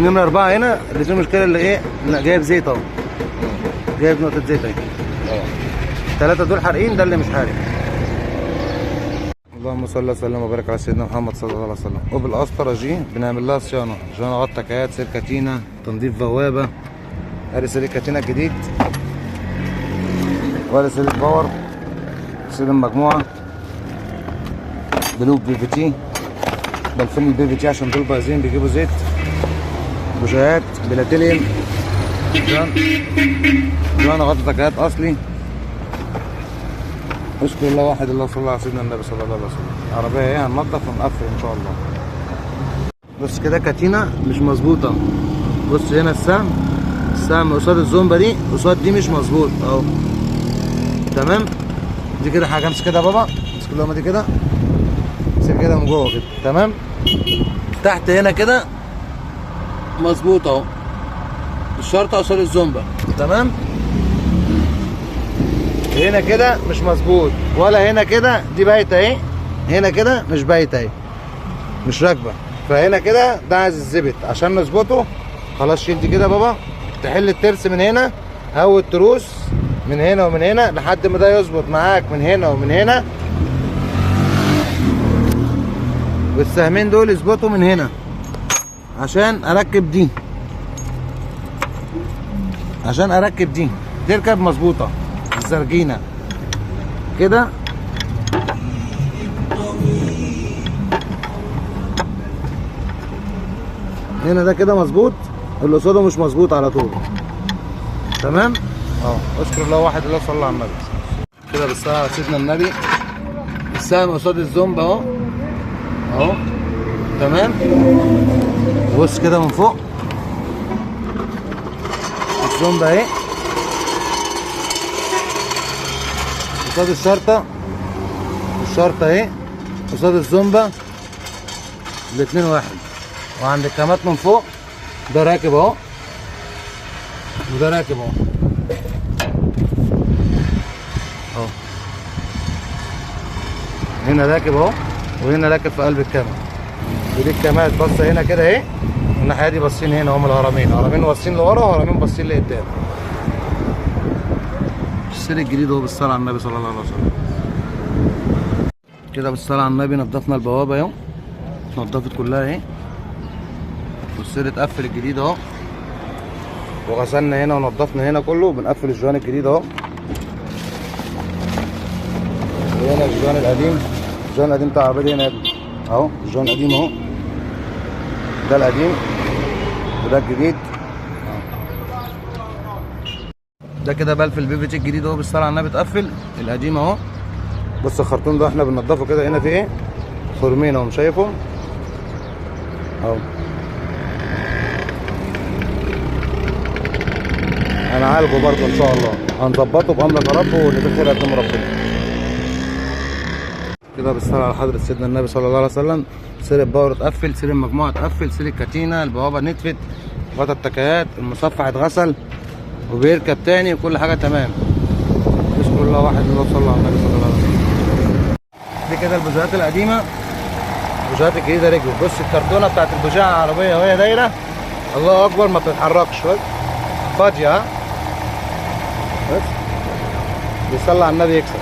نمره 4 هنا اللي فيه مشكلة، اللي ايه جايب زيت اهو، جايب نقطة زيت اهي. الثلاثة دول حارقين، ده اللي مش حارق. اللهم صل وسلم وبارك على سيدنا محمد صلى الله عليه وسلم. اوبل استرا جي بنعمل لها صيانة، صيانة غطا كايات، سير كاتينا، تنظيف بوابه. ادي سير كاتينا الجديد، وادي سير power، سير المجموعة، بلوب PVT، بلفين ال PVT عشان دول بايظين بيجيبوا زيت، بوجيهات بلاتيليوم، جوان غطا تكات اصلي. اشكر الله واحد الله صلى على سيدنا النبي صلى الله عليه وسلم. العربية ايه هننضف ونقفل ان شاء الله. بص كده كاتينا مش مظبوطة، بص هنا السهم، السهم قصاد الزومبا دي، قصاد دي مش مظبوط اهو. تمام، دي كده حاجة، امسك كده يا بابا، امسك اللقمة دي كده، امسك كده من جوه كده. تمام، تحت هنا كده مظبوط اهو، الشرطة قصاد الزومبا. تمام، هنا كده مش مظبوط، ولا هنا كده دي بايته اهي، هنا كده مش بايته اهي، مش راكبه. فهنا كده ده عايز الزبط عشان نظبطه. خلاص شيل دي كده يا بابا، تحل الترس من هنا، هو التروس من هنا ومن هنا لحد ما ده يظبط معاك من هنا ومن هنا، والسهمين دول يظبطوا من هنا عشان اركب دي، عشان اركب دي تركب مظبوطة الزرجينه كده. هنا ده كده مظبوط، اللي قصاده مش مظبوط على طول. تمام اهو. اشكر الله واحد الله صلى على النبي. كده بالصلاة على سيدنا النبي. السهم قصاد الزومبا اهو اهو. تمام، بص كده من فوق الزومبا اهي قصاد الشرطة، الشرطة اهي قصاد الزومبا، الاتنين واحد. وعند الكامات من فوق ده راكب اهو، وده راكب اهو اهو، هنا راكب اهو، وهنا راكب في قلب الكاميرا. ودي الكامات باصة هنا كده اهي، والناحية دي باصين هنا، هم الهرمين، هرمين باصين لورا وهرمين باصين لقدام. السير الجديد اهو بالصلاة على النبي صلى الله عليه وسلم. كده بالصلاة على النبي نضفنا البوابة اهو، اتنضفت كلها اهي، والسير اتقفل الجديد اهو، وغسلنا هنا ونضفنا هنا كله، بنقفل الجوان الجديد اهو. وهنا الجوان القديم، الجوان القديم بتاع العربية هنا يا ابني اهو، الجوان القديم اهو، ده القديم وده الجديد. ده كده بلف ال PVT الجديد اهو بالصلاة على النبي اتقفل، القديم اهو. بص الخرطوم ده احنا بننضفه كده، هنا في ايه خرمين اهو، شايفه اهو. هنعالجه برضه ان شاء الله، هنظبطه بامرك يا رب، واللي فيه خير قدام ربنا. كده بالصلاة على حضره سيدنا النبي صلى الله عليه وسلم. سير ال power اتقفل، سير المجموعة اتقفل، سير الكاتينه، البوابة نتفت، غطا التكيات، المصفح اتغسل وبيركب تاني، وكل حاجة تمام. اشكر الله واحد الله صلى على النبي صلى الله عليه وسلم. دي كده البوجيهات القديمة، البوجيهات الجديدة ركبت. بص الكرتونه بتاعت البوجيه على العربية وهي دايرة، الله اكبر، ما بتتحركش، فاضية. ها بس بيصلي على النبي يكسب.